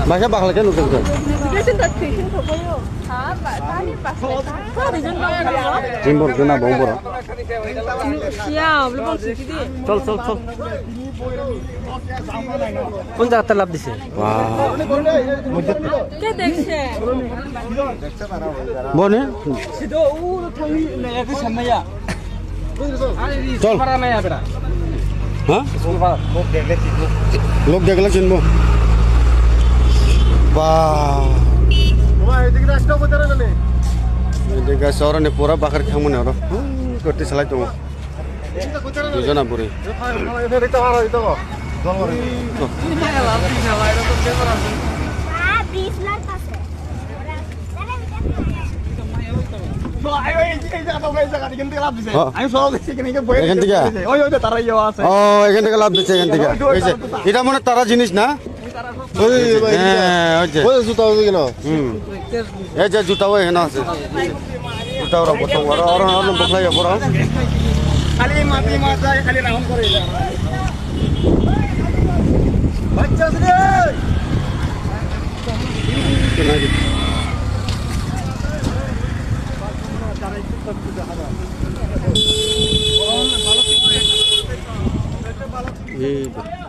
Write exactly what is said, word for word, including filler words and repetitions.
Baisa bakla khe nukjak khe. Jim bor jona bong bor. Chol, chol, chol. Kun jagat lab dise? Wow. Ke dekse? Boni? Sido u thangni na ya ke samaya. Chol. Para na ya bera. Ha? Lok dekla chinbo. Ba. Wah, edik rasta kotara na ne? Edik rasta oro ni pura bakar khangmani oro. Kotti salai tongo. Dujona buri. Oh. Ekan theke? Oh, ekan theke lab dise, ekan theke. Oi se. Eta mone tara jinis na? Oi, bai, bai, bai. Oi se. Oi, juta oi keno. Hmm. Ei je juta oi heno ase. Juta ora botong ora, ora, ora boklai ya, boro. Khali mati mati, khali round kore. Bachcha se. Ei.